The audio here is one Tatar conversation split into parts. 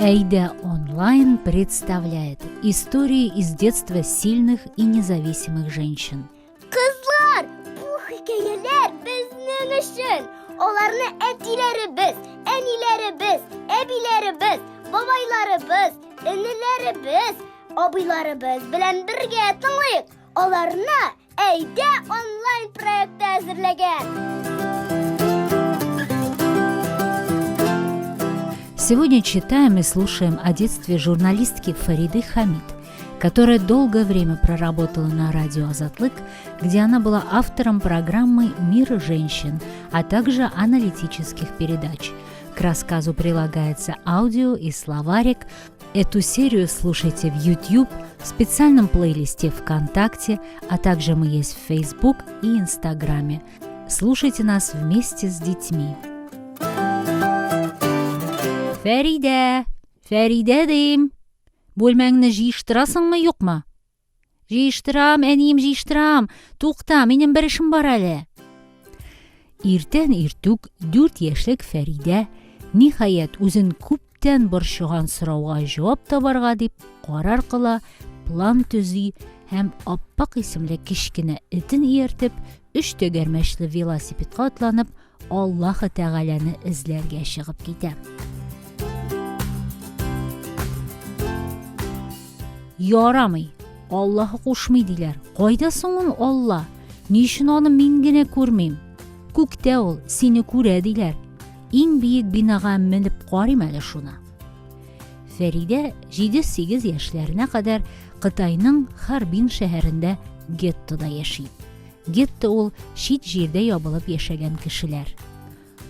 Әйдә онлайн представляет истории из детства сильных и независимых женщин. Кызлар, бу хикәяләр безнең өчен. Аларны әтиләребез, әниләребез, әбиләребез, бабайларыбыз, энеләребез, абыйларыбыз белән бергә тыңлыйк. Аларны Әйдә онлайн проекты әзерләгән. Сегодня читаем и слушаем о детстве журналистки Фариды Хамид, которая долгое время проработала на радио «Азатлык», где она была автором программы «Мир женщин», а также аналитических передач. К рассказу прилагается аудио и словарик. Эту серию слушайте в YouTube, в специальном плейлисте ВКонтакте, а также мы есть в Facebook и Инстаграме. Слушайте нас вместе с детьми. Фәридә! Фәридә дим! Бүлмәңне җыештырасыңмы, юкмы? Җыештырам, әнием, җыештырам. Тукта, минем бер эшем бар әле. Иртән иртүк дүрт яшьлек Фәридә, ниһаять, үзен күптән борчыган сорауга җавап табарга дип карар кыла, план төзи һәм Аппак исемле кечкенә этен ияртеп, өч тәгәрмәчле велосипедка атланып, Аллаһы Тәгаләне эзләргә чыгып китә. Ярамый, Аллаһ кушмый диләр. Кайда соң ул Алла? Ни өчен аны мин генә күрмим? Күктә ул, сине күрә диләр. Иң биек бинага менеп карыйм әле шуны. Фәридә 7-8 яшьләренә кадәр Кытайның Харбин шәһәрендә геттода яши. Гетто ул чит җирдә ябылып яшәгән кешеләр.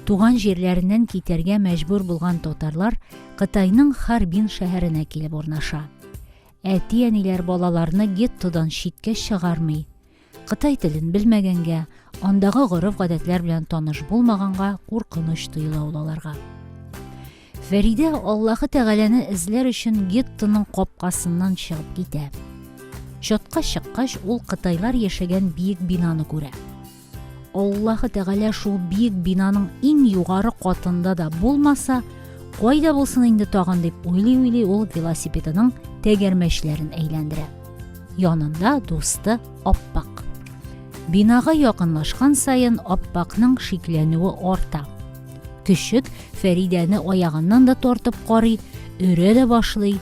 Туган җирләреннән китәргә мәҗбүр булган татарлар Кытайның Харбин шәһәренә килеп урнаша. Әти-әниләр балаларны геттодан читкә чыгармый. Кытай телен белмәгәнгә, андагы гореф-гадәтләр белән таныш булмаганга куркыныч тоела ул аларга. Фәридә Аллаһы Тәгаләне эзләр өчен геттоның капкасыннан чыгып китә. Чатка чыккач, ул кытайлар яшәгән биек бинаны күрә. Аллаһы Тәгалә шул биек бинаның иң югары катында да булмаса, кайда булсын инде тагын дип уйлый-уйлый ул велосипедының тәгәрмәчләрен әйләндерә. Янында дусты Аппак. Бинага якынлашкан саен Аппакның шикләнүе арта. Көчек Фәридәне аягыннан да тартып карый, өрә дә башлый.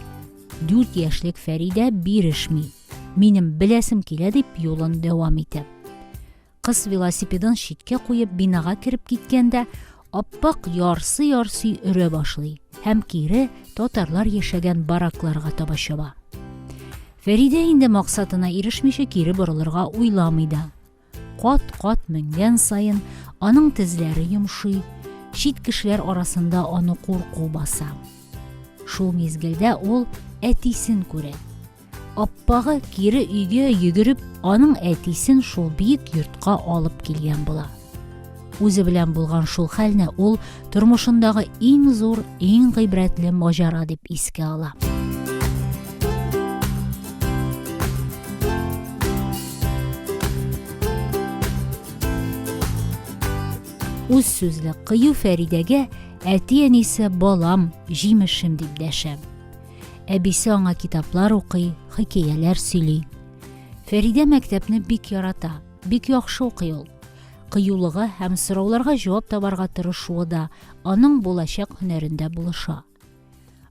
Дүрт яшьлек Фәридә бирешми. Минем беләсем килә дип юлын дәвам итә. Кыз велосипедын читкә куеп бинага кереп киткәндә, Аппак ярсый-ярсый өрә башлый һәм кире татарлар яшәгән баракларга таба чаба. Фәридә инде максатына ирешмичә кире борылырга уйламый да. Кат-кат менгән саен аның тезләре йомшый, чит кешеләр арасында аны курку баса. Шул мизгелдә ул әтисен күрә. Аппагы кире өйгә йөгереп, аның әтисен шул биек йортка алып килгән була. Үзе белән булган шул хәлне ул тормышындагы иң зур, иң гыйбрәтле маҗара дип искә ала. Үз сүзле кыю Фәридәгә әти-әнисе балам, җимешем дип дәшә. Әбисе аңа китаплар укый, хикәяләр сөйли. Фәридә мәктәпне бик ярата, бик яхшы укый ул. Кыюлыгы һәм сорауларга җавап табарга тырышуы да аның булачак һөнәрендә булыша.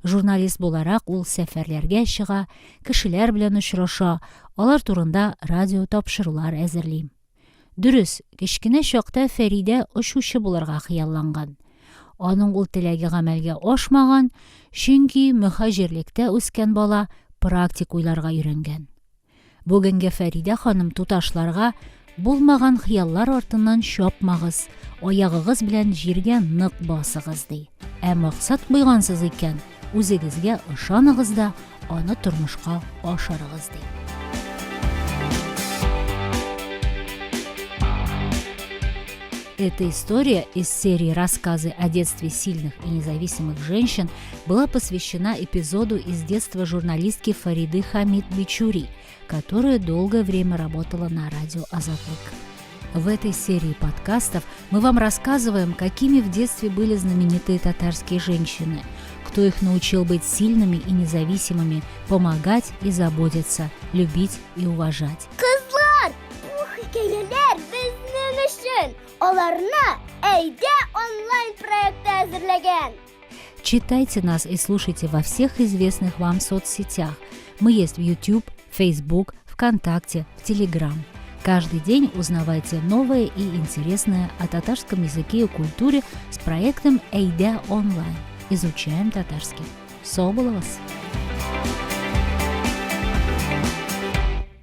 Журналист буларак ул сәфәрләргә чыга, кешеләр белән очраша, алар турында радио тапшырулар әзерли. Дөрес, кечкенә чакта Фәридә очучы булырга хыялланган. Аның ул теләге гамәлгә ашмаган, чөнки мөһаҗирлектә үскән бала практик уйларга өйрәнгән. Бүгенге Фәридә ханым туташларга булмаган хыяллар артыннан чапмагыз, аягыгыз белән җиргә нык басыгыз, ди. Ә максат куйгансыз икән, үзегезгә ышаныгыз да, аны тормышка ашырыгыз, ди. Эта история из серии «Рассказы о детстве сильных и независимых женщин» была посвящена эпизоду из детства журналистки Фариды Хамид Бичури, которая долгое время работала на радио «Азатлык». В этой серии подкастов мы вам рассказываем, какими в детстве были знаменитые татарские женщины, Кто их научил быть сильными и независимыми, помогать и заботиться, любить и уважать? Кызлар, бу хикәяләр безнең өчен. Аларны Әйдә онлайн проекты әзерләгән. Читайте нас и слушайте во всех известных вам соцсетях. Мы есть в YouTube, Facebook, ВКонтакте, в Telegram. Каждый день узнавайте новое и интересное о татарском языке и культуре с проектом «Әйдә онлайн». Изучаем татарский. Сау булыгыз!